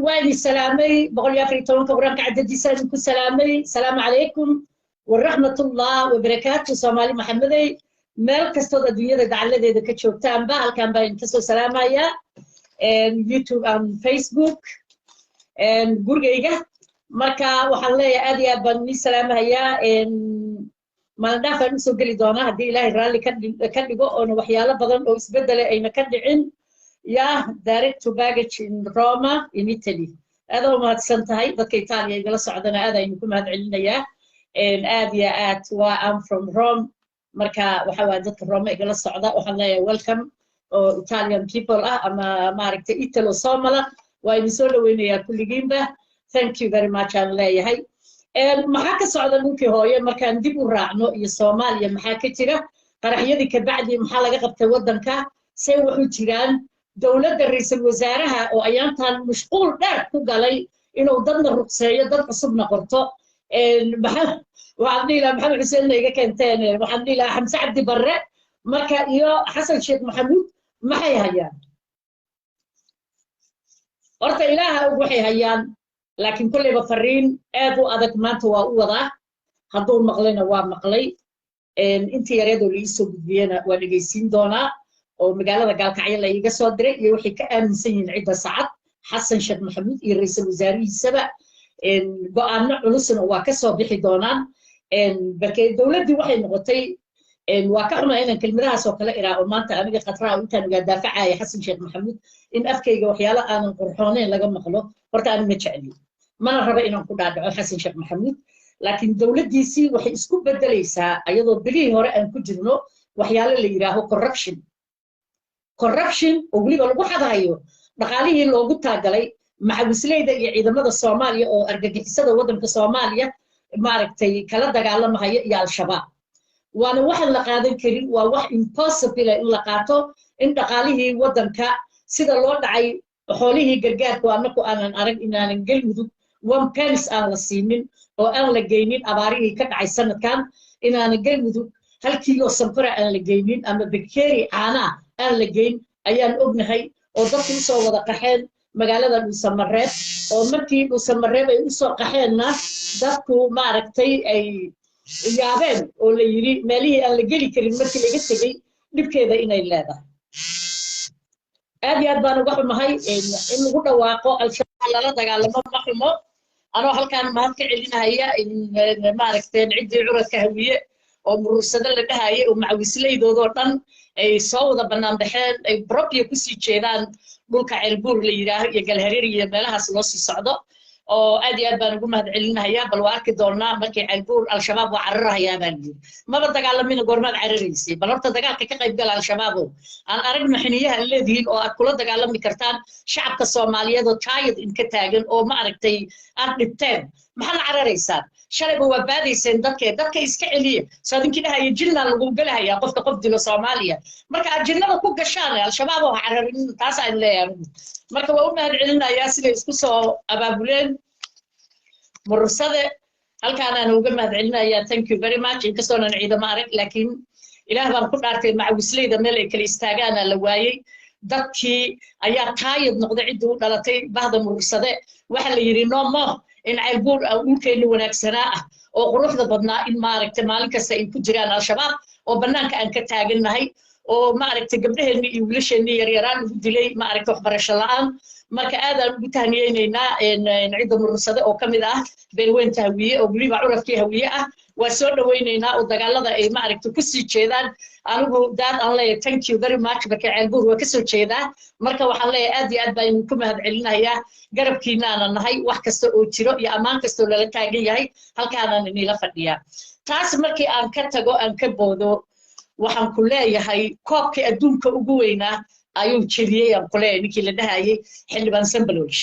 Waan salaamay, 114-ka Qur-aanka cadadiisaan ku salaamay. Asalaamu calaykum waraxmatullah wabarakaatu. Soomaali Maxamedey, meel kastood adduunyada dacaladeeda ka joogtaanba, halkan baan idinka soo salaamayaa, YouTube and Facebook, gurigayga. Marka waxaan leeyahay aad iyo aad baan idin salaamahayaa. Maalin dhaafaan usoo geli doonaa haddii Ilaahay raalli ka dhigo, oona waxyaalo badan oo isbeddele ayna ka dhicin. Ya, direct to baggage in Roma in Italy. Aad u mahadsan tahay. Dadka Itaaliya igala socdana aad aynu ku mahad celinayaa, aad iyo aad. Waa am from Rome. Marka waxa waaya dadka Rome igala socda waxaan leeyahay welcome, oo Italian people ah ama maaragtay Italo Somala, waa idin soo dhaweynayaa kulligiinba. Thank you very much aan leeyahay. Maxaa ka socda dhulkii hooye markaan dib u raacno iyo Soomaaliya? Maxaa ka jira qaraxyadii kabacdi? Maxaa laga qabtay waddanka? See wuxuu jiraan dowladda ra-iisul wasaaraha oo ayaantan mashquul dheer ku galay inuu dadna ruqseeyo, dad cusubna qorto? Waxaan dhihi lahaa Maxamed Xuseenna iga keenteen, waxaan dhihi lahaa Xamse Cabdi Barre marka iyo Xasan Sheekh Maxamuud maxay hayaan? Horta Ilaaha og waxay hayaan, laakiin kolleyba fariin aad u adag maanta waa u wadaa. Hadduu maqlayna waa maqlay, intii yareedoo la iisoo gudbiyena waa dhegaysiin doonaa, oo magaalada Gaalkacyo la iiga soo diray, iyo waxay ka aaminsan yihiin cidda Sacad, Xasan Sheekh Maxamuud iyo ra-iisul wasaarihiisaba. Go'aano culusna waa ka soo bixi doonaan. Marka dowladdii waxay noqotay, waa ka xumaa inaan kelmadahaas oo kale iraa, oo maanta aniga Khadraa intaan ugaa daafacaya Xasan Sheekh Maxamuud in afkayga waxyaalo aanan qurxooneyn laga maqlo. Horta ani ma jecli, mana raba inaan ku dhaadhaco Xasan Sheekh Maxamuud, laakiin dowladdiisii waxay isku beddelaysaa, ayadoo bilihii hore aan ku jirno, waxyaalo la yidhaaho corruption. Corruption oo weliba lagu xadhayo dhaqaalihii loogu taagalay maxawisleyda iyo ciidamada Soomaaliya oo argagixisada waddanka Soomaaliya maaragtay kala dagaalamahaya iyo Al-Shabaab. Waana waxaan la qaadan karin, waa wax impossible in la qaato in dhaqaalihii waddanka sida loo dhacay, xoolihii gargaarku annaku aanan arag, inaanan Galmudug one pence aan la siinin oo aan la geynin. Abaarihii ka dhacay sanadkan inaanan Galmudug 1 kiilo sankora aan la geynin ama bakeeri caanaa aan la geyn ayaan ognahay, oo dadku usoo wada qaxeen magaalada Dhuusamareeb, oo markii Dhuusamareeb ay usoo qaxeenna dadku maaragtay ay yaabeen oo la yidhi meelihii aan la geli karin markii laga tegey dhibkeeda inay leedahay. Aad iyo aad baan uga xumahay in lagu dhawaaqo Al-Shabaab lala dagaalamo. Ma xumo anoo halkaan mahad ka celinahaya maaragtay ciddii curadka Hawiye oo Murursado la dhahayay, oo macawislaydoodoo dhan ay soo wada bannaan baxeen, ay brobya kusii jeedaan dhulka Ceelbuur la yidhaaho iyo Galhareer iyo meelahaas loo sii socdo, oo aad iyo aad baan ugu mahad celinahayaa. Bal waa arki doonaa markii Ceelbuur Al-Shabaab waa cararahayaa baan yidhi. Maba dagaalamina, goormaad cararaysay? Bal horta dagaalka ka qayb gala, Al-Shabaabow, aan aragno xiniyaha leedihiin oo aad kula dagaalami kartaan shacabka Soomaaliyeed oo taayad inka taagan oo ma aragtay aad dhibteen. Maxaa la cararaysaan? Shalayba waa baadayseen dadka iska celiya. Soo adinkii dhahaya jinnaa lagu gelahayaa qofka qof dilo Soomaaliya. Marka aad jinnada ku gashaan, Al-Shabaab oo ha cararin, taas aan leeyahay anigu. Marka waa u mahad celinayaa siday isku soo abaabuleen Murursade, halkaanaan uga mahad celinayaa. Thank you very much. Inkastoonan ciidamo arag, laakiin Ilaah baan ku dhaartay, macawisleyda meel ay kala istaagaana la waayey. Dadkii ayaa taayad noqday ciddii u dhalatay bahda Murursade. Waxa la yidhi no more in Ceelbuur dhulkeenni wanaagsanaa ah oo quruxda badnaa in maaragtay maalin kasta ay ku jiraan Al-Shabaab, oo bannaanka aan ka taagannahay, oo maaragtay gabdhaheenni iyo wiilasheenni yaryaraan ugu dilay maaragtay waxbarasho la'aan. Marka aadaan ugu tahniyeynaynaa cidda Murursade oo ka mid ah beelweynta Hawiye, oo weliba curadkii Hawiye ah. Waa soo dhawaynaynaa oo dagaalada ay maaragtay kusii jeedaan. Anigu daad aan leeyahay thank you very much. Marka Ceelbuur waa kasoo jeedaa. Marka waxaan leeyahay aad iyo aad baan idinku mahad celinayaa, garabkiinaana nahay wax kasta oo jiro iyo ammaan kasta oo lala taagan yahay, halkaanaan inila fadhiyaa. Taas markii aan ka tago, aan ka boodo, waxaan ku leeyahay koobkii adduunka ugu weynaa ayuu jebiyey, aan ku leeyahay, ninkii la dhahayay xildhibaan Sambalosh.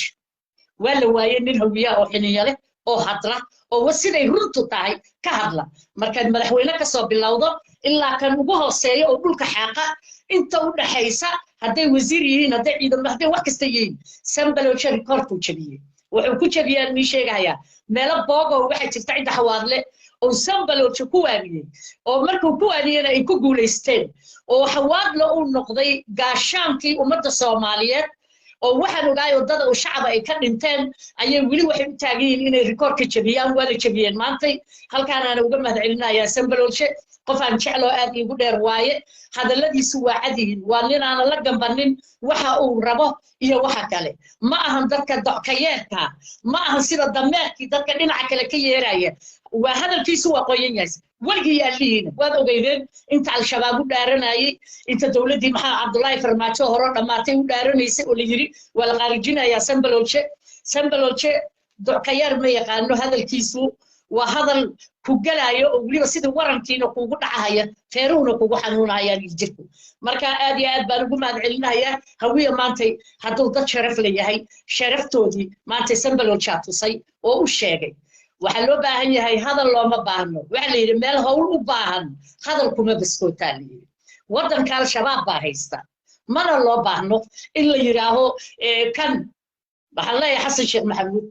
Waa la waayey nin Hawiya oo xininya leh oo hadla oo siday runtu tahay ka hadla. Markaad madaxweyne kasoo bilowdo ilaa kan ugu hooseeya oo dhulka xaaqa inta u dhaxaysa, hadday wasiir yihiin, hadday ciidamo, hadday wax kasta yihiin, Sambalosh rikoorkuu jebiyey. Wuxuu ku jebiyaan mii sheegahayaa meelo boogo waxaa jirta cidda Xawaadle oo Sambalosh ku waaniyey, oo markuu ku waaniyena ay ku guulaysteen, oo Xawaadle uu noqday gaashaankii ummadda Soomaaliyeed. Oo waxaan ogaayoo dad oo shacaba ay ka dhinteen ayay weli waxay u taagan yihiin inay rikoorka jebiyaan. Waa la jebiyeen maantay. Halkaanaana uga mahad celinayaa Sambalolshe, qof aan jecloo aad iigu dheer waaye. Hadalladiisu waa cad yihiin, waa ninaanan la gambanin waxa uu rabo iyo waxa kale. Ma ahan dadka dockayeerka, ma ahan sida dameerkii dadka dhinaca kale ka yeeraya. Waa hadalkiisu waa qoyan yahay weligii allihiina. Waad ogeydeen inta Al-Shabaab u dhaaranayay, inta dowladdii Maxaa Cabdullaahi Farmaajo hore dhammaatay u dhaaranaysay oo la yiri waa la qaarijinayaa Sambalolshe. Sambalolshe dockayeer ma yaqaano. Hadalkiisu waa hadal ku galaayo oo weliba sidii warankiina kuugu dhacahaya, feeruhuna kugu xanuunahayaan iyo jirku. Marka aad iyo aad baan ugu mahad celinayaa Hawiya maantay. Hadduu dad sharaf la yahay, sharaftoodii maantay Sambalolshaa tusay oo u sheegay. Waxaa loo baahan yahay, hadal looma baahno. Waxaa la yidhi meel hawl u baahan hadal kuma baskootaa la yidhi. Waddanka Al-Shabaab baa haysta, mana loo baahno in la yidhaaho kan. Waxaan leeyahay Xasan Sheekh Maxamuud,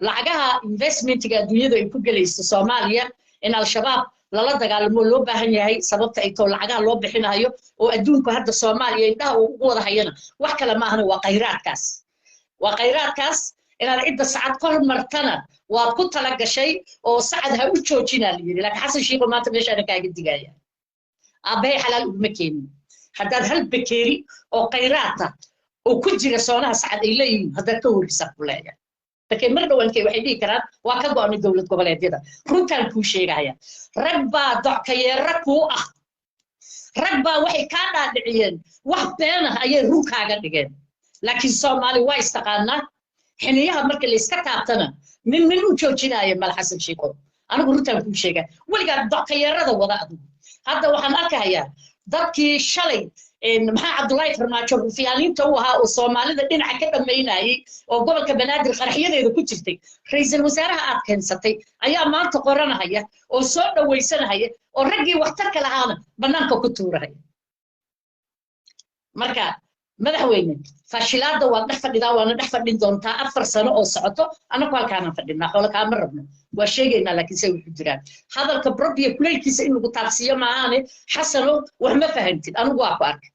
lacagaha investmentiga adduunyada ay ku gelayso Soomaaliya in Al-Shabaab lala dagaalamo loo baahan yahay, sababta ay too lacagaha loo bixinayo oo adduunku hadda Soomaaliya indhaha uu ugu wada hayana wax kale maahana, waa khayraadkaas, waa khayraadkaas. Inaad cidda Sacad kor martana waad ku tala gashay oo Sacad ha u joojinaa la yidhi. Laakiin Xasan Shiikho, maanta meeshaana kaaga digaya, aabbahay xalaal uguma keenin. Haddaad hal bakeeri oo khayraata oo ku jira soonaha Sacad ay leeyihiin haddaad ka horisaa, ku leeyahay, laakiin mar dhawankay waxay dhihi karaan waa ka go'anay dowlad goboleedyada. Runtaan kuu sheegaya, rag baa dockayeera kuu ah, rag baa waxay kaa dhaadhiciyeen wax been ah ayay run kaaga dhigeen. Laakiin Soomaali waa istaqaanaa, xiniyaha marka la iska taabtana nin nin u joojinaya mala. Xasan Shiiko, anigu runtaan kuu sheega, weligaa dockayeerada wada adigu. Hadda waxaan arkayaa dadkii shalay Maxaa Cabdullaahi Farmaajo rufiyaaniinta u ahaa oo Soomaalida dhinaca ka dhammaynayay oo gobolka Banaadir qaraxyadeeda ku jirtay, ra'iisul wasaaraha aad keensatay ayaa maanta qoranahaya oo soo dhawaysanahaya oo raggii waxtarka lahaana bannaanka ku tuurahaya. Marka madaxweyne, fashilaadda waad dhex fadhidaa, waana dhex fadhin doontaa 4 sano oo socoto. Annagu halkaanaan fadhinaa, xoolo kaama rabno, waa sheegaynaa. Laakiin say wuxu jiraan, hadalka brobiya kuleylkiisa in lagu taabsiiyo maahaane. Xasano, wax ma fahantid. Anigu waa ku arkay,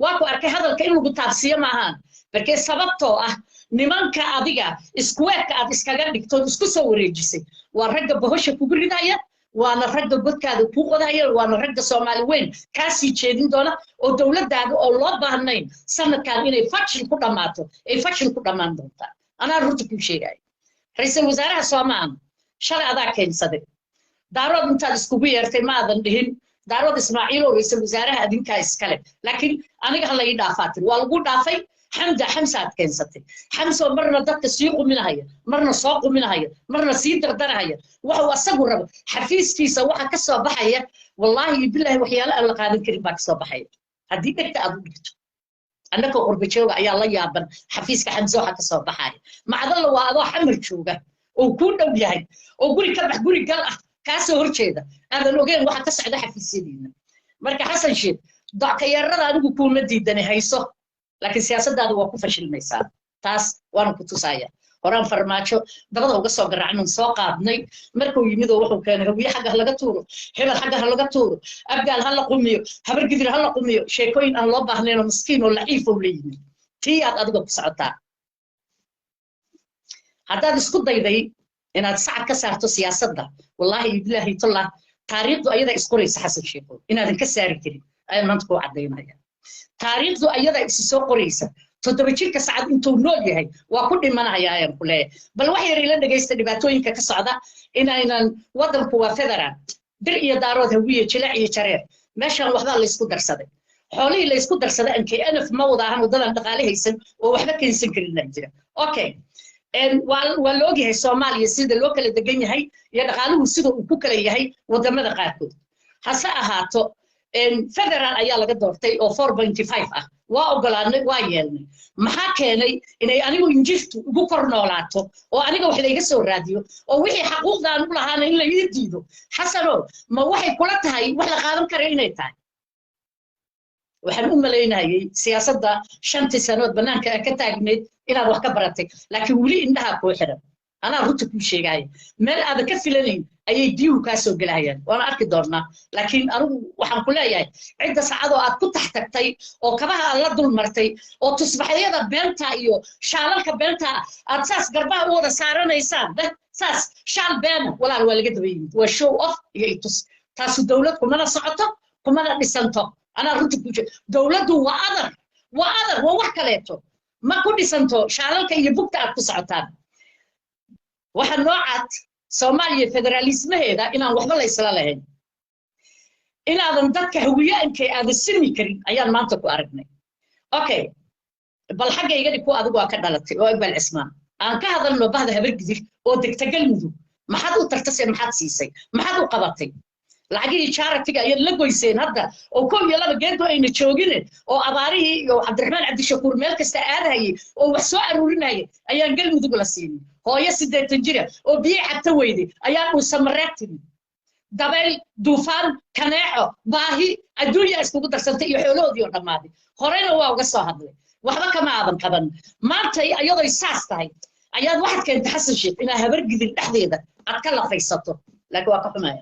waa ku arkay. Hadalka in lagu taabsiiyo maahaan markee, sababtoo ah nimanka adiga iskuweerka aad iskaga dhigtood isku soo wareejisay waa ragga bohosha kugu ridaya, waana ragga godkaada kuu qodaya, waana ragga Soomaali weyn kaa sii jeedin doona oo dowladdaada oo loo baahnayn sanadkan inay fashil ku dhammaato ay fashil ku dhammaan doontaa. Anaa runta kuu sheegaya. Ra'iisul wasaaraha Soomaan shalay adaa keensaday. Daarood intaad iskugu yeertay ma aadan dhihin Daarood Ismaaciil oo ra'iisul wasaaraha adinkaa iskale, laakiin aniga ha la ii dhaafaa tiri. Waa lagu dhaafay. Xamda Xamsaad keensatay, Xamsoo marna dadka sii quminahaya, marna soo quminahaya, marna sii dardarahaya waxuu asagu rabo. Xafiiskiisa waxa ka soo baxaya, wallaahi iyo bilaahi, waxyaalo aan la qaadan karin baa ka soo baxaya haddii dhegta aad u dhigto. Annagoo qurba jooga ayaa la yaaban xafiiska Xamse waxa ka soo baxaya. Macdalla waa adoo Xamar jooga oo kuu dhow yahay oo guri ka bax guri gal ah kaasoo horjeeda aadan ogeyn waxa ka socda xafiisyadiina. Marka Xasan Sheekh, dockayeerada anigu kuuma diidani, hayso, laakiin siyaasaddaada waa ku fashilmaysaa. Taas waana ku tusaya. Horaan Farmaajo dabada uga soo garaacnan soo qaadnay markuu yimid oo wuxuu keenay Hawiye xagga ha laga tuuro, hebel xagga ha laga tuuro, Abgaal ha la qumiyo, Habargidir ha la qumiyo, sheekooyin aan loo baahnayn oo miskiin oo laciif oo la yimid. Tii aad adiga ku socotaa, haddaad isku dayday inaad Sacad ka saarto siyaasadda, wallaahi iyo bilaahi tallah, taariikhdu ayadaa isqoraysa. Xasan Sheekho, inaadan ka saari karin ayaan maanta kuu caddaynaya. Taariikhdu ayadaa isu soo qoraysa. 7 jirka Sacad intuu nool yahay waa ku dhimanaya ayaan ku leeyahay. Bal wax yar ila dhegaysta dhibaatooyinka ka socda inaynan. Waddanku waa federaal, Dir iyo Daarood, Hawiye, Jilac iyo Jareer. Meeshan waxbaa laysku darsaday. Xoolihii laysku darsaday ankay anaf ma wada ahan. Waddadan dhaqaale haysan oo waxba keensan karin jira. Okay, waa la ogyahay Soomaaliya sida loo kala degan yahay iyo dhaqaaluhu sida uu ku kala yahay wadamada qaarkood. Hase ahaato, federal ayaa laga doortay oo 4.5 ah. Waa ogolaanay, waa yeelnay. Maxaa keenay inay anigu injirtu ugu kor noolaato oo aniga wax layga soo raadiyo oo wixii xaquuqda aan u lahaana in la ii diido? Xasano, ma waxay kula tahay wax la qaadan kara inay tahay? Waxaan u malaynayay siyaasadda 5-tii sanood bannaanka ka taagneyd inaad wax ka baratay, laakiin weli indhaha kuu xiran. Anaa runta kuu sheegaya, meel aadan ka filanayn Ayay biyuhu kaa soo gelahayaan, waana arki doonnaa. Laakiin anigu waxaan ku leeyahay cidda sacadoo aad ku tax tagtay oo kabaha aad la dul martay oo tusbaxyada beenta iyo shaalalka beenta aad saas garbaha u wada saaranaysaan, deh saas shaal beena, walaal, waa laga daba yimid. Waa show off iyo itus. Taasu dowlad kumana socoto, kumana dhisanto. Anaa runta ku dowladdu waa adar, waa adar, waa wax kaleeto. Ma ku dhisanto shaalalka iyo bugta aad ku socotaan. Waxa noocaad Soomaaliya federaalismaheeda inaan waxba la isla lahayn, inaadan dadka Hawiye-ankay aadan simi karin ayaan maanta ku aragnay. Okay, bal xagga iga dhig ku adigu waa ka dhalatay oo Iqbal Cismaan. Aan ka hadalno bahda Habargidir oo degta Galmudug. Maxaad u tartase? Maxaad siisay? Maxaad u qabatay? Lacagihii charity-ga ayaad la goyseen hadda oo kow iyo laba geedo ayna joogine, oo abaarihii iyo Cabdiraxmaan Cabdishakuur meel kasta aadahayay oo wax soo aruurinayay ayaan Galmudug la siinin. Hooyo 80 jira oo biyo cabta weyday ayaan Dhuusamareeb timid. Dabayl, duufaan, kaneeco, baahi adduunya iskugu darsantay iyo xoolahoodii oo dhammaaday. Horeyna waa uga soo hadlay, waxba kama aadan qaban. Maantay ayadoy saas tahay ayaad waxaad keentay Xasan Sheekh inaa Habargidir dhexdeeda aad ka lafaysato. Laakiin waa ka xumaya,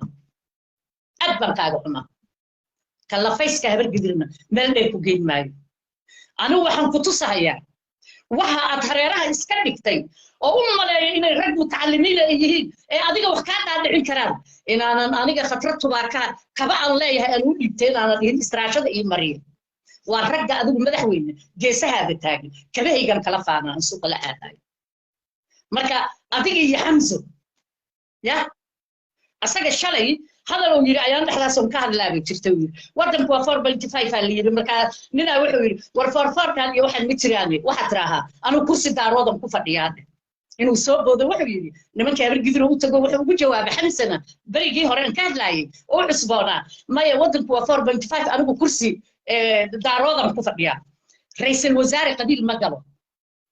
aad baan kaaga xumaa. Ka lafayska Habargidirna meel dheer ku geyn maayo. Anigu waxaan ku tusahayaa waxa aad hareeraha iska dhigtay oo u maleeyo inay rag mutacalimiina ay yihiin ee adiga wax kaa dhaadhicin karaan, inaanan aniga khatrad tubaarkaa kaba aan leeyahay aan u dhiibtay, inaanan dhihin istiraashada ii mariyo. Waa ragga adigu madaxweyne geesahaada taagan, kabahaygan kala faanaa aan suuqa la aadayo. Marka adiga iyo Xamso ya asaga shalay hadal uu yidhi ayaan dhexdaas un ka hadlaabay jirta. Uu yidhi waddanku waa 4.5 aa la yidhi. Markaa ninaa wuxuu yidhi, war four four-kan iyo waxaan ma jiraane, waxaad tiraahaa anuu kursi Daaroodan ku fadhiyaa. Inuu soo boodo wuxuu yidhi nimanka Habargidir u tago. Wuxuu ugu jawaabay Xamsana berigii hore aan ka hadlaayay oo cusboonaa, maya, waddanku waa 4.5, anigu kursi Daaroodan ku fadhiyaa. Ra'iisul wasaare qabiil ma galo.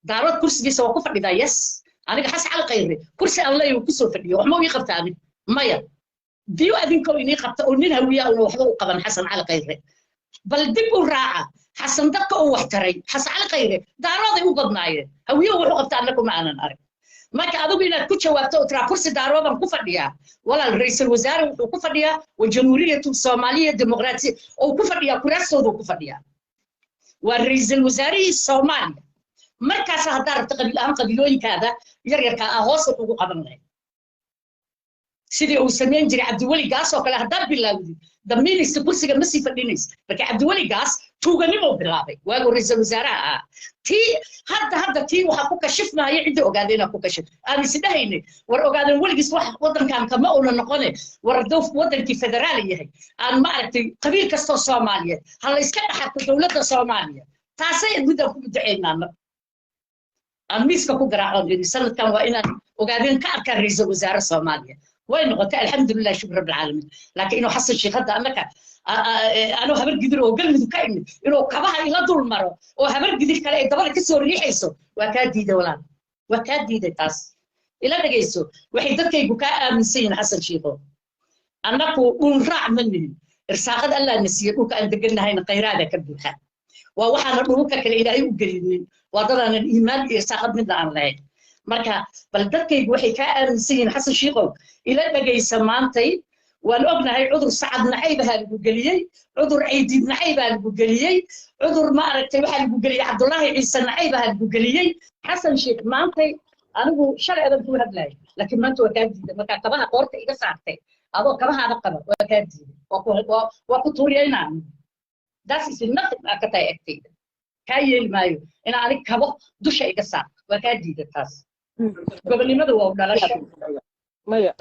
Daarood kursigiisa waa ku fadhidaa, yes. Aniga Xas Cali Khayre kursi aan leeyahay uu kusoo fadhiyo, wax ma ii qabta anig? Maya. Biyo adinkoo inii qabta oo nin Hawiya una waxba u qaban Xasan Cali Khayre. Bal dib u raaca Xasan dadka uu wax taray. Xasan Cali Khayre Daarooday u badnaayeen, Hawiye wuxuu qabta annagu ma aanan arag. Marka adigu inaad ku jawaabto oo tiraa kursi Daaroodan ku fadhiyaa, walaal, ra'iisul wasaare wuxuu ku fadhiyaa wa Jamhuuriyatu Soomaaliya Dimuqraatiya oo ku fadhiyaa, kuraastoodu ku fadhiyaa, waa ra'iisul wasaarihii Soomaaliya. Markaas haddaa rabto qabiil ahaan qabiilooyinkaada yaryarka ah hoos wax ugu qaban lahayd sidii uu samayn jiray Cabdiweli Gaas oo kale haddaad bilaawdid damiinaysa kursiga ma sii fadhinaysa. Marka Cabdiweli Gaas tuuganimuu bilaabay waaguu ra'iisul wasaaraha ahaa. Tii hadda tii waxaa ku kashifmaya cidda ogaadeen ku kashif aan isdhahaynay. War ogaadeen weligiis wax waddankan kama una noqone. War hadduu waddankii federaal yahay, aan ma aragtay qabiil kastoo Soomaaliyeed ha la iska dhaxarto dowladda Soomaaliya. Taasay midaan ku duceynaa. Marka aan miiska ku garaacoon yidhi sanadkan waa inaan ogaadeen ka arkaan ra'iisul wasaare Soomaaliya, way noqotay, alxamdulilah, shukr rabbilcaalamiin. Laakiin inuu Xasan Sheekh hadda annaka anuu Habar Gidir oo Galmudug ka imid inuu kabaha ila dul maro oo Habar Gidir kale ay dabada kasoo riixayso, waa kaa diiday walaal, waa kaa diiday taas. Ila dhegayso waxay dadkaygu kaa aaminsan yihiin, Xasan Sheikho. Annaku dhuun raac ma nihin. Irsaaqad Allah na siiyey, dhulka aan deganahayna khayraada ka buuxa. Waa waxaana dhulka kale Ilaahay u gelinin, waa dadaanan iimaan iyo irsaaqad midna aan lahayn. Marka bal dadkaygu waxay kaa aaminsan yihiin, Xasan Shiikow, ila dhegaysa. Maantay waan ognahay cudur Sacad nacaybahaa lagu geliyey, cudur Caydiid nacaybaa lagu geliyey, cudur ma aragtay waxaa lagu geliyey Cabdullaahi Ciise nacaybahaa lagu geliyey. Xasan Sheikh, maantay anigu shalay adan kuu hadlaayay, laakiin maanta waa kaa diiday. Markaa kabaha qoorta iga saartay adoo kabahaada qaba, waa kaa diiday, waa ku tuuriyaynaa. That is nothing aa ka tahay agtayda. Kaa yeeli maayo inaa anig kabo dusha iga saarto, waa kaa diiday taas. Gobonnimada waa u dhalasho,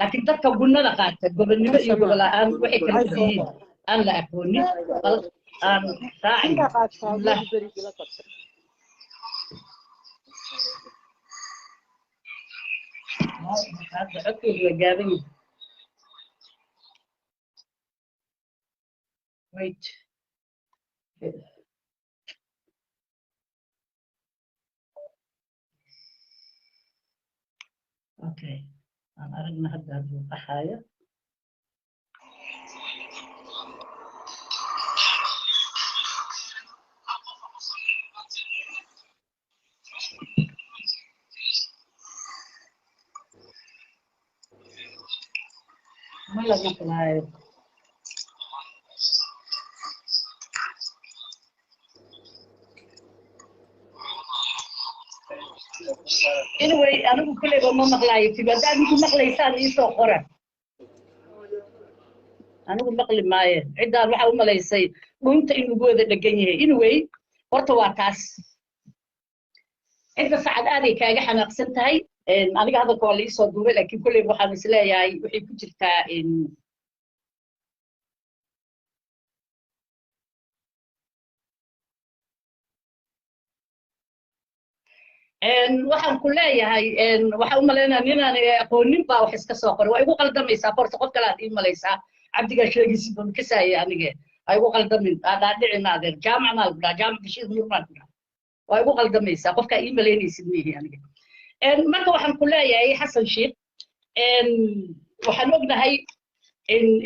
laakiin dadka gunnada qaata gobonnimo iyo gobol la'aan waxay kala yihiin aan la aqoonin. Bal aan raacin. Bismillah. Hadda codkeygu waa gaaban yahay. Wait. Okay, aan aragna hadda hadduu baxaayo. Ma la maqlaayo. Anyway, anigu kulleyba ma maqlaayo. Tibi, hadda adinku maqlaysaan, iisoo qora. Anigu maqli maayo. Ciddaan waxaa u malaysay dhuunta in lagu wada dhegan yahay. Anyway, horta waa taas. Cidda Sacad aaday kaaga xanaaqsan tahay. Aniga hadalka waa laisoo duubay, laakiin kolleyba waxaan isleeyahay waxay ku jirtaa. Waxaan ku leeyahay, waxaan u malaynaya ninaan aqoonin baa wax iska soo qoray. Waa igu qaldamaysaa horta, qof kale aad ii malaysaa. Cabdigaa sheegaysid baan kasaayay anige. Ha igu qaldamin, dhaadhicin adeer. Jaamac maa lagu dhaha? Jaamac Bashiir Nuur maa lagu dhaha? Waa igu qaldamaysaa, qofkaa ii malaynaysid miihi aniga. Marka waxaan ku leeyahay, Xasan Sheikh, waxaan ognahay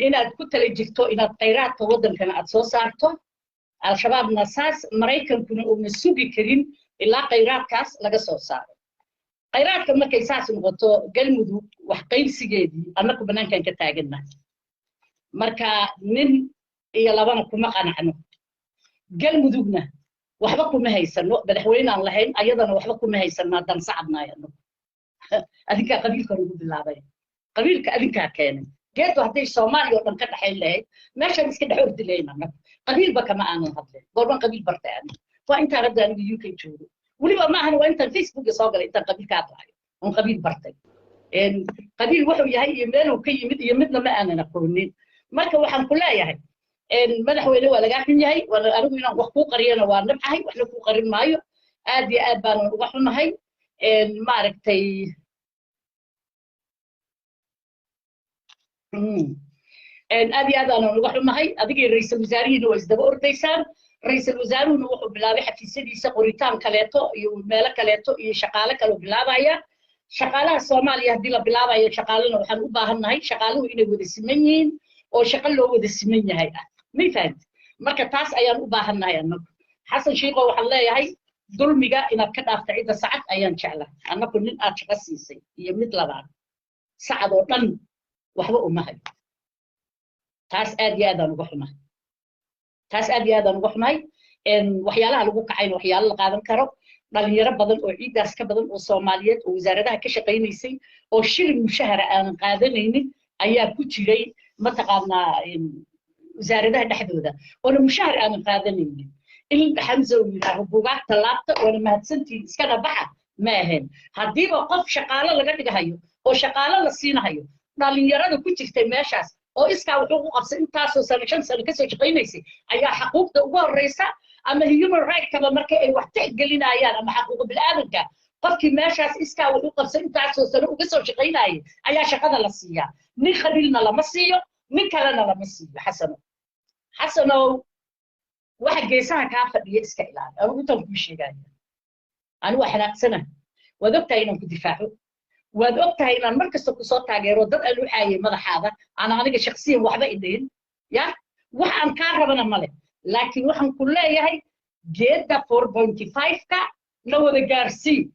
inaad ku tala jirto inaad khayraadka waddankana aad soo saarto, Al-Shabaabna saas, Maraykankuna uuna sugi karin ilaa khayraadkaas laga soo saaro. Khayraadka markay saas noqoto, Galmudug wax qaybsigeedii annaku bannaankan ka taaganna. Marka nin iyo labana kuma qanacno, Galmudugna waxba kuma haysano, madaxweyne aan lahayn ayadana waxba kuma haysano. Haddaan sacadnaay annagu, adinkaa qabiilka ugu bilaabay, qabiilka adinkaa keenay. Geedu hadday Soomaaliya oo dhan ka dhaxayn lahayd, meeshaan iska dhex ordi lahayn. Annagu qabiilba kama aanan hadlin. Goorban qabiil bartay aniga? Waa intaan hadda aniga UK joogo. Weliba maahan, waa intaan Facebooka soo galay intaan qabiil ka hadlaayo oon qabiil bartay. Qabiil wuxuu yahay iyo meeluu ka yimid iyo midna ma aanan aqoonin. Marka waxaan ku leeyahay, madaxweyne, waa lagaa xun yahay. Anigu inaan wax kuu qariyana waa nabcahay, waxna kuu qarin maayo. Aad iyo aad baanan uga xunahay, maaragtay. Aad iyo aad aanan uga xunahay. Adigii ra'iisul wasaarihiina waa isdaba ordaysaan. Ra'iisul wasaaruhuna wuxuu bilaabay xafiisyadiisa qoritaan kaleeto iyo meelo kaleeto iyo shaqaale kaloo bilaabaya. Shaqaalaha Soomaaliya haddii la bilaabayo shaqaalena, waxaan u baahannahay shaqaaluhu inay wada siman yihiin oo shaqo loo wada siman yahay ah, may fahamti? Marka taas ayaan u baahannahay annagu. Xasan Shiikho, waxaan leeyahay dulmiga inaad ka dhaafta cidda Sacad ayaan jeclahay. Annagu nin aad shaqo siisay iyo mid labaad, Sacad oo dhan waxba uma hayo. Taas aad iyo aad aan uga xumahay, taas aad iyo aad aan uga xumahay. Waxyaalaha lagu kacayna waxyaalo la qaadan karo. Dhalinyaro badan oo ciiddaas ka badan oo Soomaaliyeed oo wasaaradaha ka shaqaynaysay oo shilin mushahara aanan qaadanaynin ayaa ku jiray, mataqaanaa, wasaaradaha dhexdooda oona mushahar aanan qaadanaynin. In Xamza uu yidhaaho buugaagta laabta, waana mahadsantihiin, iskana baxa, ma ahayn. Haddiiba qof shaqaalo laga dhigahayo oo shaqaalo la siinahayo, dhalinyarada ku jirtay meeshaas oo iskaa wuxuu u qabsay intaasoo sano, 5 sano kasoo shaqaynaysay, ayaa xaquuqda ugu horreysa ama human right-kaba marka ay wax tixgelinayaan ama xaquuqa bilaadanka, qofkii meeshaas iskaa wuxuu qabsay intaasoo sano uga soo shaqaynayay ayaa shaqada la siiyaa. Nin khabiilna lama siiyo, nin kalena lama siiyo. Xasano, Xasanow, waxa geesaha kaa fadhiya iska ilaali. Anigu intaan kuu sheegaya, anigu waa xanaaqsana. Waad ogtahay inaan ku difaaco, waad ogtahay inaan mar kasta kusoo taageero. Dad aan u caayay madaxaada aan aniga shaksiyan waxba idhihin ya, wax aan kaa rabana male, laakiin waxaan ku leeyahay geedda 4.5-ka na wada gaarsii.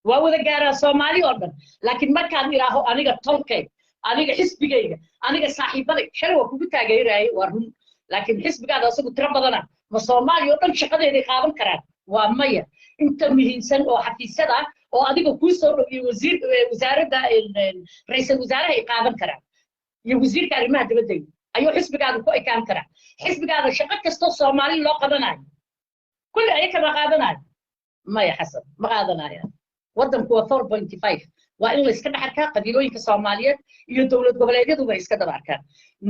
Waa wada gaaraa Soomaali oo dhan, laakiin markaan idhaaho aniga tolkay, aniga xisbigayga, aniga saaxiibaday, shalay waa kugu taageerayay, waa run, laakiin xisbigaada asagu tiro badana, ma Soomaaliya oo dhan shaqadeeday qaadan karaan? Waa maya. Inta muhiimsan oo xafiisyada oo adiga kuu soo dhow iyo wasiir wasaaradda ra'iisul wasaaraha ay qaadan karaan iyo wasiirka arrimaha dibadda ayuu xisbigaada ku ekaan karaa. Xisbigaada shaqo kastoo Soomaali loo qabanayo kulli ayaka ma qaadanayo? Maya, Xasan, ma qaadanayaan. Waddanku waa 4.5, waa in la iska dhex arkaa. Qabiilooyinka Soomaaliyeed iyo dowlad goboleedyaduba iska daba arkaan.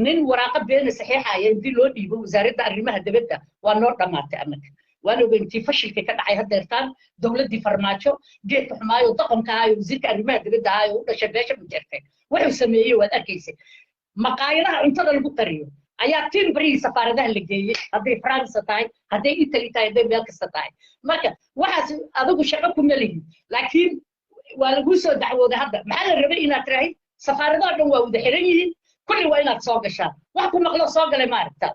Nin waraaqa beena saxiixaya intii loo dhiibo wasaaradda arrimaha dibadda, waa noo dhammaatay annaga. Waan ogay intii fashilkii ka dhacay haddeertaan dowladdii Farmaajo, geedka xumaayo, doqonka ahayo, wasiirka arrimaha dibadda ahayo u dhashay beesha Majeertay, wuxuu sameeyey waad arkaysay. Maqaayadaha cuntada lagu kariyo ayaa tin barihii safaaradaha la geeyey, hadday France tahay, hadday Italy tahay, hadday meel kasta tahay. Marka waxaas adigu shaqo kuma lihin, laakiin waa laguu soo dacwooday. Hadda maxaa la rabay? Inaad tiraahid safaaradaha dhan waa wada xiran yihiin, kulli waa inaad soo gashaan. Wax ku maqlo soo galay ma aragta?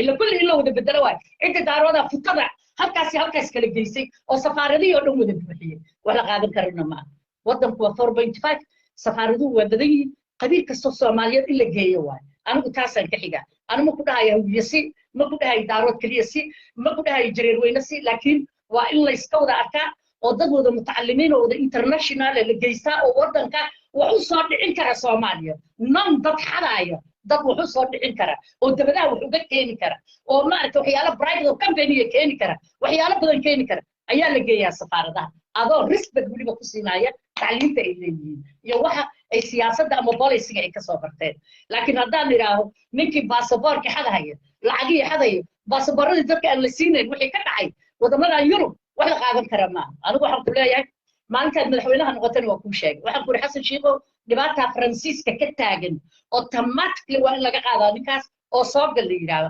Ila kulli in la wada bedelo waayo. Cidda Daarooda futada halkaasi halkaas kala geysay oo safaaradihii oo dhan wada buuxiyey, wax la qaadan karana maaha. Waddanku waa 4.5, safaaraduhu waa badan yihiin. Qabiil kastoo Soomaaliyeed in la geeyo waayo. Anigu taasaan ka xigaa. Anu ma ku dhahayo Hawiye si, ma ku dhahayo Daarood keliya si, ma ku dhahayo Jareerweyne si, laakiin waa in layska wada arkaa oo dad wada mutacalimiin oo wada international la geystaa oo waddanka wax u soo dhicin kara Soomaaliya, non dad xadaaya, dad wax u soo dhicin kara oo dabadaha wax uga keeni kara oo maaragtay waxyaalo private oo company keeni kara, waxyaalo badan keeni kara ayaa la geeyaa safaaradaha, adoo respect weliba ku siinaya tacliinta ay leeyihiin iyo waxa ay siyaasadda ama policyga ay kasoo barteen. Laakiin haddaan idhaaho ninkii baasaboorkii xadahaya, lacagihii xadaya, baasaboorradii dadka aan la siinayn, wixii ka dhacay waddamadan Yurub, wax la qaadan kara maaha. Anigu waxaan ku leeyahay, maalintaad madaxweynaha noqotana waa kuu sheegay, waxaan ku yidhi: Xasan Shiikow, dhibaataa Faransiiska ka taagan, automatically waa in laga qaadaa ninkaas oo soo gal la yidhaahdo.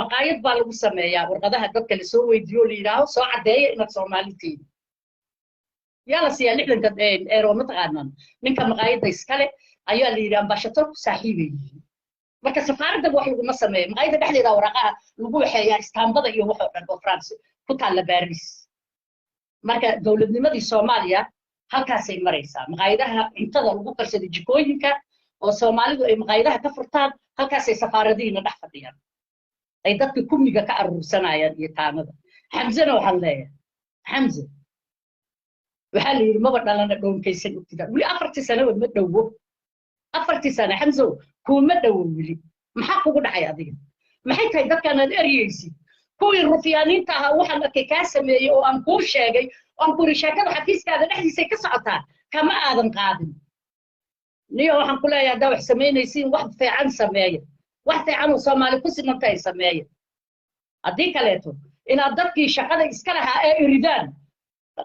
Maqaayad baa lagu sameeyaa warqadaha dadka lasoo weydiiyo, la yidhaaho soo caddeeya inaad Soomaali tihiin. Yaa la siiyaa 60-ka eero? Mataqaanaan, ninka maqaayadda iskale ayaa la yidhi ambassadorku saaxiibay yihiin. Marka safaaradda wax laguma sameeyo, maqaayadda dhexdeeda waraqaha lagu waxeeyaa, istaambada iyo wax oo dhan oo France ku taalla Baris. Marka dowladnimadii Soomaaliya halkaasay maraysaa. Maqaayadaha cuntada lagu karsado, jikooyinka oo Soomaalidu ay maqaayadaha ka furtaan, halkaasay safaaradihiina dhex fadhiyaan, ay dadka kumiga ka aruursanayaan iyo taanada. Xamsena waxaan leeyahay, Xamse, waxaa la yidhi maba dhalana dhoonkaysan ogtida weli 4-tii sanaba ma dhowo. 4-tii sane, Xamsow, kuuma dhowo weli. Maxaa kugu dhacay adiga? Maxay tahay dadkaan aad eryaysid? Kuwii rufyaaniinta ahaa waxaan arkay kaa sameeyey oo aan kuu sheegay oo aan ku yidhi sheekada xafiiskaada dhexdiisay ka socotaa, kama aadan qaadin. Niyo, waxaan ku leeyahay, haddaa wax samaynaysiin, wax fiican sameeya, wax fiican oo Soomaali ku simantahay sameeya. Haddii kaleeto inaad dadkii shaqada iska lahaa ee iridaan,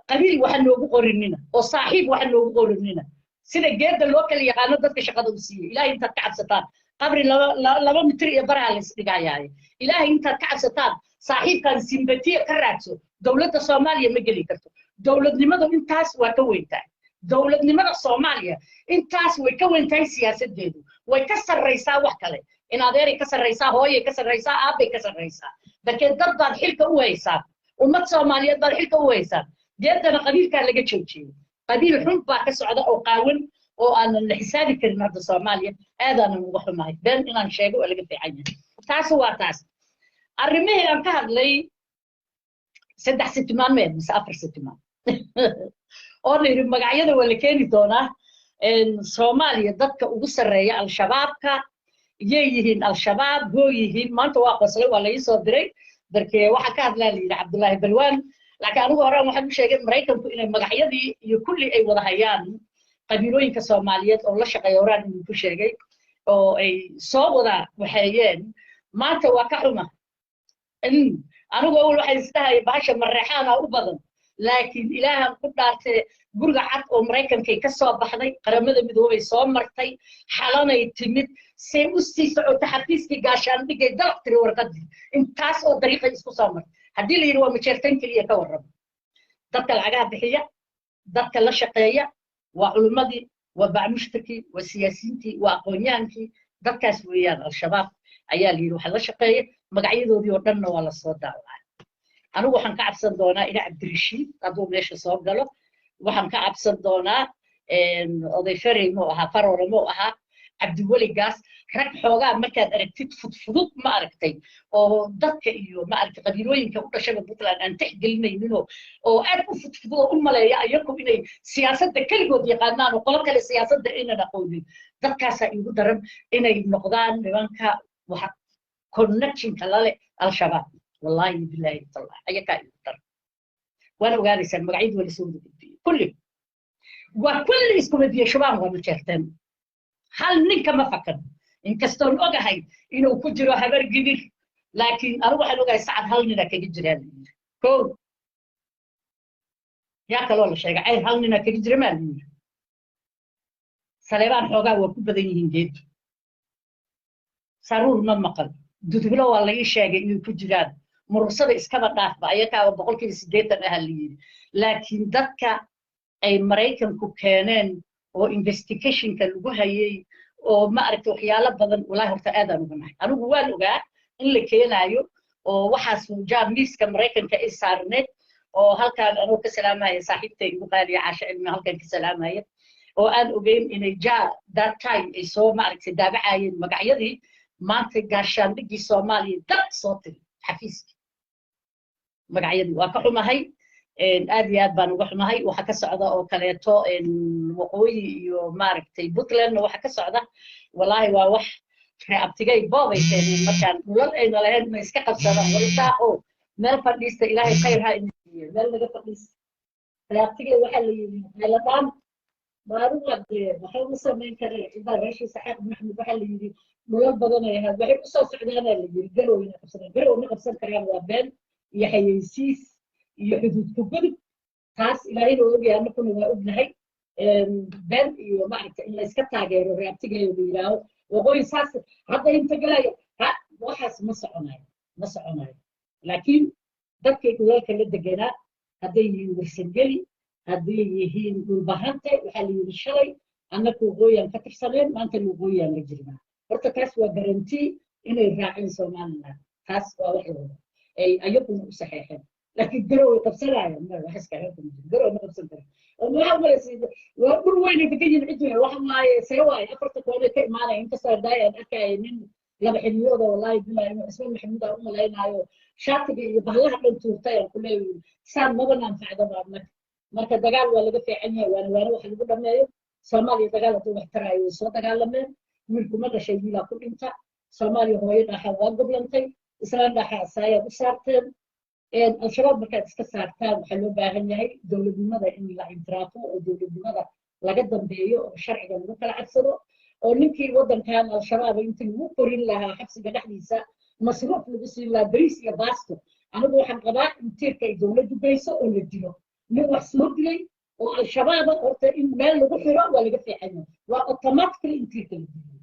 qabiil waxa noogu qorinina oo saaxiib waxa noogu qorinina. Sida geedda loo kala yaqaano dadka shaqada u siiyey. Ilaahay intaad ka cabsataan, qabri 2 mitir iyo baraha la isdhigayaaye, Ilaahay intaad ka cabsataan, saaxiibkan sympathy ka raadso, dowladda Soomaaliya ma geli karto. Dowladnimadu intaas waa ka weyn tahay. Dowladnimada Soomaaliya intaas way ka weyn tahay. Siyaasadeedu way ka sarraysaa wax kale. In adeeray ka sarraysaa, hooyay ka sarraysaa, aabbay ka sarraysaa. Darkeed dad baad xilka u haysaa, ummad Soomaaliyeed baad xilka u haysaa. Geedana qabiilkaa laga joojiyey. Qabiil xun baa ka socda oo qaawan oo aanan la xisaabi karin hadda Soomaaliya. Aadaanan uga xumahay been inaan sheego, waa laga fiican yahay. Taasi waa taas. Arrimihii aan ka hadlay 3 sitimaan meed mise 4 sitimaan oo la yidhi magacyada waa la keeni doonaa, Soomaaliya dadka ugu sarreeya Al-Shabaabka yay yihiin, Al-Shabaab hoo yihiin. Maanta waa qoslay, waa la ii soo diray darkee waxaa ka hadlaa la yidhi Cabdullaahi Balwaan. Laakiin anigu hore waxaan u sheegay Maraykanku inay magacyadii iyo kulli ay wada hayaan qabiilooyinka Soomaaliyeed oo la shaqeeya, horaan idinku sheegay oo ay soo wada waxeeyeen. Maanta waa ka xuma. Anigu awal waxay isdhahay bahasha Mareexaana u badan, laakiin Ilaahan ku dhaartee, Guriga Cad oo Maraykankay ka soo baxday, Qaramada Midoobay soo martay, Xalanay timid, see u sii socota xafiiskii gaashaandhigay dalaq tiri warqadii. Intaas oo dariiqay isku soo martay. Haddii la yidhi waa Majeertan keliya, ka warrama dadka lacagaha bixiya, dadka la shaqeeya waa culimmadii, waa bacmushtarkii, waa siyaasiyiintii, waa aqoon-yahankii. Dadkaas weeyaan Al-Shabaab ayaa la yidhi waxa la shaqeeya. Magacyadoodii oo dhanna waa lasoo daawacay. Anigu waxaan ka cabsan doonaa ina Cabdirashiid hadduu meesha soo galo. Waxaan ka cabsan doonaa oday Ferey muu ahaa, Faroole muu ahaa, Cabdiweli Gaas. Rag xoogaa markaad aragtid fudfudud, ma aragtay, oo dadka iyo ma aragtay qabiilooyinka u dhashaba Puntland aan tixgelinayninoo oo aad u fudfudud oo u maleeya iyagu inay siyaasadda keligood yaqaanaan oo qolo kale siyaasadda aynan aqoonin, dadkaasaa iigu daran inay noqdaan nimanka waxa connectionka lale Al-Shabaab. Wallaahi bilaahi tallahi, ayakaa iigu daran. Waana ogaanaysaan, magacyadu waa lasoo wada gudbiyey, kulli waa kulli iskuma biyo shubaan, waa Majeerteen, hal ninka ma fakan. Inkastoon ogahay inuu ku jiro Habar Gidir, laakiin anigu waxaan ogahay Sacad hal nina kaga jiraa la yidhi. Kow, yaa kaloo la sheegay? Cayr hal nina kaga jira maa la yidhi. Saleebaan xoogaa waa ku badan yihiin. Geedu Saruur ma maqal. Dudublo waa la ii sheegay inay ku jiraan. Murursada iskaba dhaafba, ayakaaba 80% aha la yidhi. Laakiin dadka ay Maraykanku keeneen oo investigationka lagu hayay oo ma aragtay waxyaalo badan, walaahi horta aadaan uga nahay. Anigu waan ogaa in la keenaayo oo waxaas muujaa miiska Maraykanka ay saarneed oo halkaan anuu ka salaamaya saaxiibtay igu qaaliya Caasho Cilmi, halkaan ka salaamaya. Oo aan ogeyn inay ja that time ay soo, maaragtay, daabacayeen magacyadii. Maanta gaashaandhiggii Soomaaliya dad soo tiri xafiiskii magacyadii. Waa ka xumahay, aad iyo aad baan uga xumahay. Waxa ka socda oo kaleeto waqooyi iyo, maaragtay, Puntlandna waxa ka socda, wallaahi waa wax ree abtigay boobay keeneen. Markaan dhulal ayna lahayn ma iska qabsadaan? Walisaaqo meel fadhiista, Ilaahay khayr ha idin siiyo. Meel naga fadhiista, ree abtigay. Waxaa la yidhi qayladaan maalin dee waxay u samayn kareen cidaa reeshiisa Xaaq Maxmed. Waxaa la yidhi dhulal badan ay ahayd, waxay usoo socdaanaa la yidhi Garow inay qabsadaan. Garow ma qabsan karaan, waa been iyo xayeysiis iyo xuduud ku gudub. Taas Ilaahayna waa ogyahay, annakuna waa ognahay. Been iyo, maaragta, in layska taageero reabtigeeyo la yidhaaho waqooyi saas hadda inta galaya ha, waxaas ma soconayo, ma soconayo. Laakiin dadkay dhulalka la deganaa, hadday yihiin Warsangeli, hadday yihiin Dhulbahante, waxaa la yidhi shalay annaku waqooyiyaan ka tirsaneen, maantana waqooyiyaan la jirnaa. Horta taas waa guarantee inay raaceen Somaliland. Taas waa wax la wada ay ayaguna u saxeexeen. Laakiin Garow way qabsanayaan, ma wax iska reebta ma jiro. Garow ma qabsan kara oo waxaa umalaysa waa dhul weyn ay degan yihiin. Ciddu waxa waaye, see waaye, afarta koonay ka imaanaya. Inkastoo daay aan arkaya nin laba xiliyooda, wallahi bilahi, inuu Cismaan Maxamuud aan u malaynaayo, shaatiga iyo bahlaha dhan tuurtay. Aan ku leeyahay saan maba anfacda baa. Marka dagaal waa laga fiican yahay, waana wax lagu dhameeyo. Soomaaliya dagaal hadduu wax taraayo, way soo dagaalameen. Wiilkuma dhashay, wiilaa ku dhinta. Soomaaliya hooyo dhaxa waa goblantay, islaan dhaxa asaayaad u saarteen. Al-Shabaab markaad iska saartaan, waxaa loo baahan yahay dowladnimada in la intiraafo oo dowladnimada laga dambeeyo oo sharciga lagu kala cadsado, oo ninkii waddankan Al-Shabaab intii lagu korin lahaa xabsiga dhexdiisa, masruuf lagu siin lahaa bariis iyo baasto. Anigu waxaan qabaa in tiirka ay dowladdu geyso oo la dilo nin wax soo dilay oo Al-Shabaaba. Horta in meel lagu xiro waa laga fiican yahay, waa automatically in tiirka la dilo.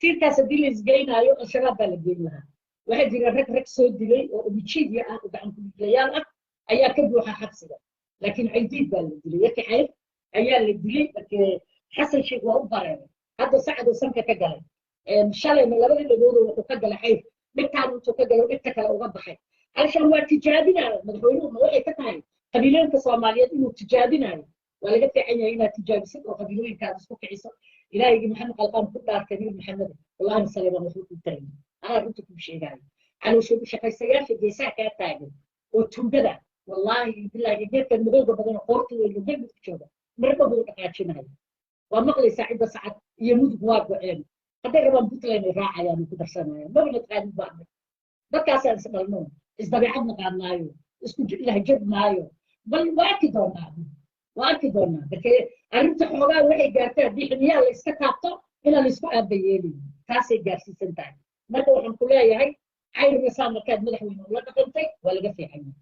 Tiirkaas haddii la isgeynaayo, Al-Shabaab baa la geyn lahaa. Waxaa jira rag soo dilay oo omijiidya ah oo gacan ku-dhiiglayaal ah ayaa ka buuxa xabsiga, laakiin Caydiid baa la dilay, yarki Cayr ayaa la dilay. Markee Xasan Sheekh waa u bareeray. Hadda Sacadoo sanka ka galay, shalayna labada dhagoodoo wuxuu ka galay Cayr, dhigtaan intuu ka galo dhigta kale uga baxay. Halshan waa tijaabinayo madaxweynuhu. Ma waxay ka tahay qabiilooyinka Soomaaliyeed inuu tijaabinayo? Waa laga fiican yahay inaad tijaabisid oo qabiilooyinkaad isku kiciso. Ilaahigii Maxamed Qalqaan ku dhaartay, Nabi Maxamed, wallahi Saleebaan waxba kuu tarayn. Anaa runta kuu sheegaayo. Calooshood shaqaysayaasha geesaha kaa taagan oo tuugada, wallaahi bilaahi, geedkan madowga badan oo qoorta weyn oo Galmudug jooga marba buu dhaqaajinayo. Waa maqlaysaa cidda Sacad iyo Mudug waa go-een. Hadday rabaan Puntland ay raacayaan oo ku darsanayaan. Maba naqaanin baa dadkaasaan isdhalno, isdabeecad naqaanaayo, isku lahjad maayo. Bal waa arki doonaa, waa arki doonaa. Markee arrinta xoogaa waxay gaartay haddii xiniyaha la iska taabto inaan la isku aaba yeelin, taasay gaarsiisan tahay. Marka waxaan ku leeyahay, Cayrna saa markaad madaxweyne ula dhaqantay waa laga fiican yahay,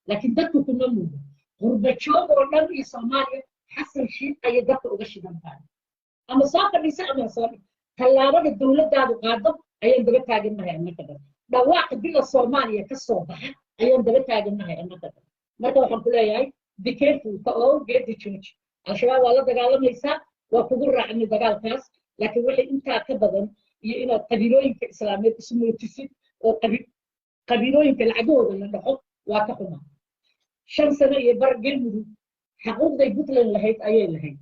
laakiin dadku kuma muudo. Qurba joog oo dhan iyo Soomaaliya Xasan Shiid ayay dadka uga shidan tahay. Ama soo fadhiisa ama soo tallaabada dowladdaadu qaado ayaan daba taagannahay annaka dhan. Dhawaaqa bila Soomaaliya ka soo baxa ayaan daba taagannahay annaka dhan. Marka waxaan ku leeyahay, be careful ka oo geedi jooji. Al-Shabaab waa la dagaalamaysaa, waa kugu raacnay dagaalkaas, laakiin wixii intaa ka badan iyo inaad qabiilooyinka islaameed isu mootisid oo qabiilooyinka lacagahooda la dhaxo, waa ka xuma. 5 sano iyo bar Galmudug xaquuqday Puntland lahayd ayay lahayd.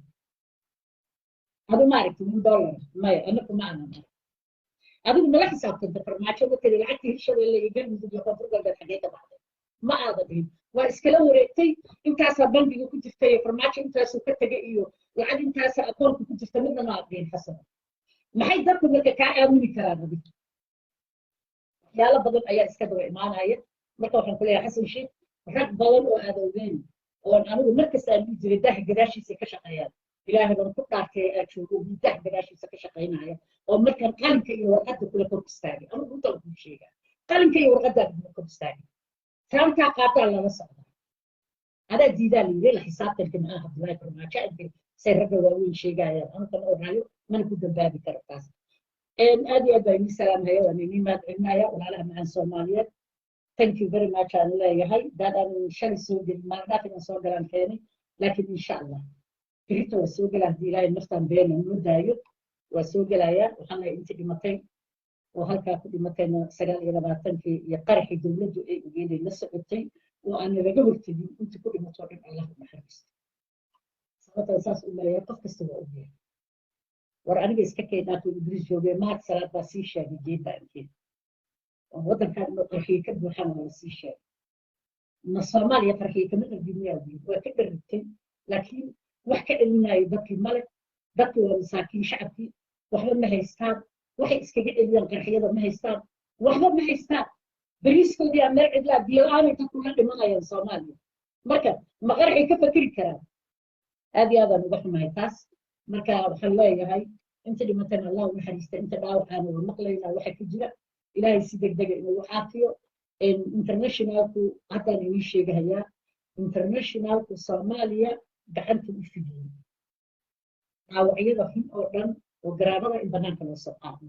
Adu maaragtay $1 maya? Anaku ma aanan arag. Adigu mala xisaabtanta Farmaajo ma tiri lacagtii Hirshabeelle iyo Galmudug iyo Koonfur Galbeed xaggee ka baxday? Ma aada dhihin. Waa iskala wareegtay. Intaasaa bangiga ku jirta iyo Farmaajo intaasuu ka tegay iyo lacag intaasaa akoonka ku jirta, midna ma aad dhihin. Xasan, maxay dadku marka kaa aamini karaan adig? Waxyaalo badan ayaa iska daba imaanaya. Marka waxaan ku leeyahay, Xasan Sheekh, rag badan oo aad ogeyn oon anigu markasta aan dhihi jiray daha gadaashiisa ka shaqeeyaan, Ilaahay baan ku dhaartay aad joogo daha gadaashiisa ka shaqaynaya oo markaan qalinka iyo warqadda kula kor istaagay. Anigu runtaan kuu sheegaa, qalinka iyo warqaddaa kula kor istaagay, taantaa qaataa lala socdaa. Adaa diidaa la yiri la xisaabtanka maxaa Cabdullaahi Farmaajo intay say ragga waaweyn sheegayaan. Anu kama oraayo, mana ku dambaabi karo taas. Aad iyo aad baa idin salaamhaya, waan idin mahad celinaya, walaalaha macaan Soomaaliyeed. Thank you very much aan leeyahay. Daad aan shalay soo gelin, maalin dhaaf inaan soo galaan keenay, laakiin insha Allah berito waa soo gelaa haddii Ilaahay naftaan beena noo daayo. Waa soo gelayaa. Waxaan leeyahay intii dhimatay oo halkaa ku dhimatayna 29-kii iyo qaraxii dowladdu ay ogeeday la socotay oo aan laga hortegin, intii ku dhimatoo dhan Allah u naxariisto. Sababta saas u maleeya qof kasta waa ogyahay. War aniga iska kay dhaafo, Ingiriis joogee, Mahad Salaad baa sii sheegay geedda ankeeda oo waddankan inuu qarxiye ka buuxaan waa la sii sheegay. Ma Soomaaliya qarxiye kama dhargin miyaa wiil? Waa ka dharigtay, laakiin wax ka celinayo dadkii male. Dadkii waa masaakiin, shacabkii waxba ma haystaan, waxay iskaga celiyaan qarxiyada ma haystaan, waxba ma haystaan. Bariiskoodii aa meel cidlaa, biyo la-aanay dadku la dhimanayaan Soomaaliya. Marka ma qarxay ka fakeri karaan? Aad iyo aadaan uga xumahay taas. Marka waxaan leeyahay, inta dhimatana Allah u naxariista, inta dhaawacaana waa maqlaynaa waxa ka jira, Ilaahay si degdega inuu caafiyo. Internationalku haddaan inii sheegahayaa, internationalku Soomaaliya gacanta u fidiyey dhaawacyada xun oo dhan oo garaabada in banaanka loo soo qaado.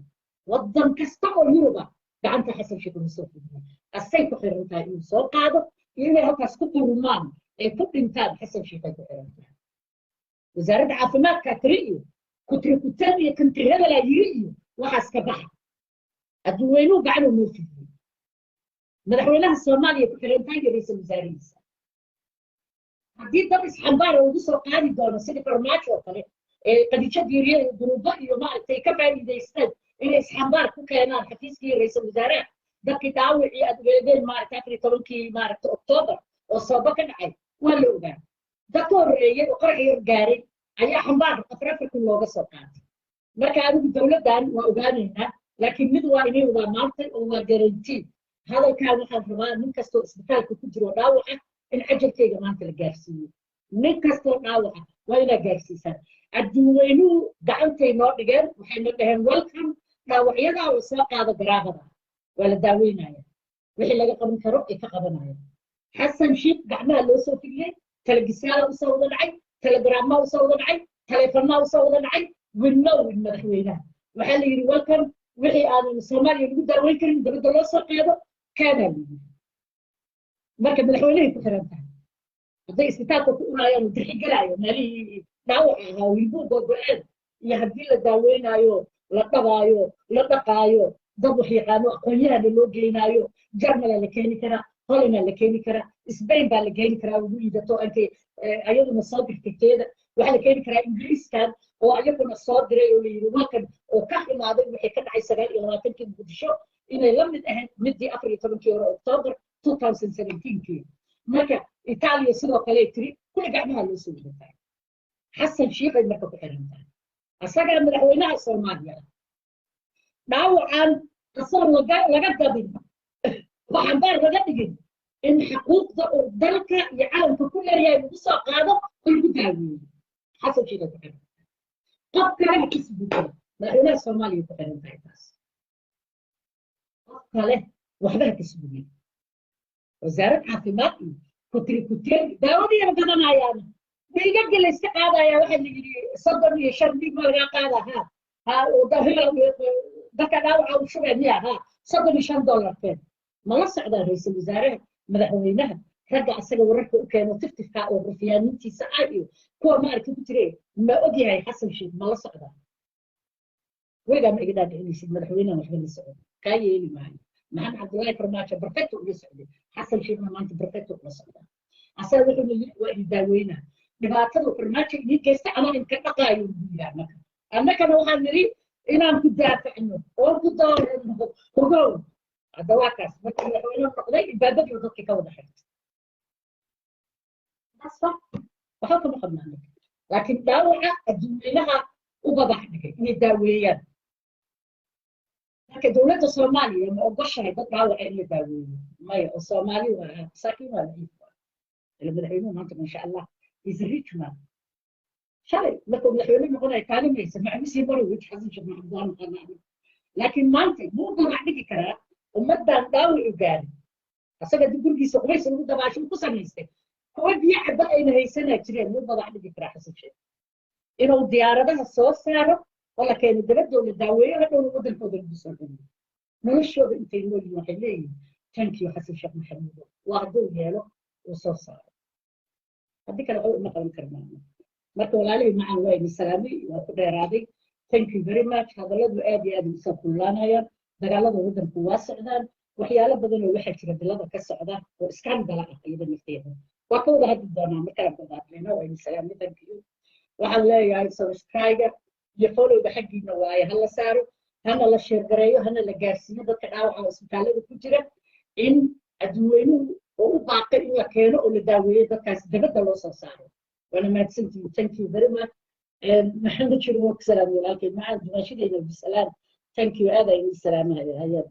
Waddan kasta oo Yuruba gacanta Xasan Sheekh uu soo fidiyey, asay ku xiran tahay inuu soo qaado iyo inay halkaas ku qurumaan ay ku dhintaan. Xasan Sheekh ay ku xiran tahay. Wasaaradda caafimaadka tiri iyo kutrikuteen iyo country hebelaa yiri iyo waxaas ka baxa. Adduunweynuhu gacanuu noo fidiyey. Madaxweynaha Soomaaliya ku xiran tahay iyo ra-iisul wasaarihiisa. Haddii dad isxambaara ugu soo qaadi doono sidii Farmaajo oo kale ee Qadiijo Diiriye iyo duruubo iyo maaragtay ka faa'iidaysteen inay isxambaar ku keenaan xafiiskii ra-iisul wasaaraha, dadkii dhaawicii aad ogeedeen maaragtay 14-kii maaragtay Oktoobar oo sooba ka dhacay, waa la ogaa. Dadka horreeyey oo qarax yar gaaray ayaa xambaar 4 4 kun looga soo qaatay. Marka anigu dowladdan waa ogaanaynaa, laakiin mid waa inay wadaa maantay oo waa guarantee. Hadalkan waxaan rabaa nin kastoo isbitaalka ku jiro dhaawaca in cajalkayga maanta la gaarsiiyo. Nin kastoo dhaawaca waa inaa gaarsiisaan. Adduunweynuhu gacantay noo dhigeen, waxayna dhaheen welcome, dhaawacyada la soo qaado, garaabada waa la daaweynaya, wixii laga qaban karo ay ka qabanayaan. Xasan Sheikh gacmaha loo soo fidiyey, telegisaala usoo wada dhacay, telegrammaa usoo wada dhacay, taleefanaa usoo wada dhacay. Winno win madaxweynaha waxaa la yidhi welcome, wixii aanan Soomaaliya lagu daaweyn karin dabadda loo soo qaado kaanaa la yidhi. Marka madaxweynahay ku xiran tahay. Hadday isbitaalka ku uraayaan oo dirxigelaayo meelihii dhaawaca ahaa, wilbuu gogo-een, iyo haddii la daaweynaayo, la dhabaayo, la dhaqaayo, dad wax yaqaano aqoon-yahana loo geynaayo, Jarmalaa la keeni karaa, Hollandaa la keeni karaa, Spain baa la keeni karaa ugu liidato ankay ayaduna soo dirtay teeda. Waxaa la keeni karaa Ingiriiskan oo ayaguna soo diray oo la yidhi welcome, oo ka xumaaday waxay ka dhacay 29-kii Muqdisho inay la mid ahayd midii 14-kii hore, October 2017-kii. Marka Itaaliya sidoo kale tiri kulli gacmaha loo soo wadataa. Xasan Shiikhay marka ku xiran tahay, asagaa madaxweynaha Soomaaliya. Dhaawacan asoon laga gadin oo xambaar laga dhigin in xuquuqda uu dalka iyo caalamka ku leeyahay lagu soo qaado oo lagu daaweeyo, Xasan Shiikhay ku xiran tahay. Qof kale ha kasbuuto, madaxweynaha Soomaaliya ku xiran tahay taas. Qof kale waxba ha kasbugin, wasaarad caafimaad iyo kutri kuteen daawadiina gadanayaan, dhiigagii la iska qaadaya. Waxaa la yidhi 35 dhiig ma lagaa qaada? Ha ha, dadka dhaawaca u shubeen miya? Ha, $35 keen. Ma la socdaa ra-iisul wasaaraha, madaxweynaha, ragga asaga wararka u keeno tiftifka oo rufyaanintiisa ah iyo kuwa maaragta ku jire? Ma ogyahay Xasan Sheekh? Ma la socdaa? Weligaa ma iga dhaadhicinaysid madaxweynahan waxba la socdo, kaa yeeli maayo. Maxamed Cabdullaahi Farmaajo perfecto ula socday, Xasan Sheekhna maanta perfecto ula socdaa. Asaga wuxuuna yiri waa idin daaweynaa, dhibaatada Farmaajo idiin geysta anaa idinka dhaqaayo buu yidhaha. Marka annagana waxaan nidhi inaan ku daafacno oo ku doorano ogow. Hadda waa kaas, markii madaxweyne noqday ilbaabadii dadkii ka wada xirtay. Waxba kama qabnaa, laakiin dhaawaca adduunweynaha u babax dhigay inay daaweeyaan. Marka dowladda Soomaaliya ma ogoshahay dad dhaawaca in la daaweeyo? Maya, oo Soomaali waa masaakiin, waa laciif. Ila madaxweynuhu maanta, masha Allah, is a rich man. Shalay markuu madaxweyne noqonaya kaalimaysa macmisii Barowij Xasan Sheekh Maxamuud waa naqaanaa, laakiin maanta muu babax dhigi karaa ummaddan dhaawacu gaarin? Asaga dib gurigiisa qubays lagu dabaasho ku samaystay, kuwa biyo caba ayna haysanaa jireen, muu babax dhigi karaa Xasan Sheekh inuu diyaaradaha soo saaro oo la keeno dabadoo la daaweeyo, hadhowna waddankooda lagu soo celiyo? Noloshooda intay nool yihiin waxay leeyihiin thank you Xasan Sheekh Maxamuud. Waa hadduu yeelo uu soo saaro, haddii kale waxba uma qaban karnaa. Marka walaalihii macaan, waa idin salaamay, waa ku dheeraaday. Thank you very much. Hadalladu aad iyo aad usoo kululaanayaan. Dagaalada waddanku waa socdaan, waxyaalo badan oo waxaa jira dilada ka socda oo iskandala ah, iyada nafteeda waa ka wada hadli doonaa markaan wada hadlayno. Waa idin salaamay, thank you. Waxaan leeyahay subscribe iyo followga xaggiina waaye, hala saaro, hana la share gareeyo, hana la gaarsiiyo dadka dhaawaca oo isbitaallada ku jira, in adduunweynuhu oo u baaqay in la keeno oo la daaweeyo dadkaas, dabadda loo soo saaro. Waana mahadsantihiin. Thank you very much. Maxamed Jiro, waa ku salaamay walaalkay macaan, dumaashadeyna bisalaan. Thank you, aad ayaan idin salaamahaya. Hayaa.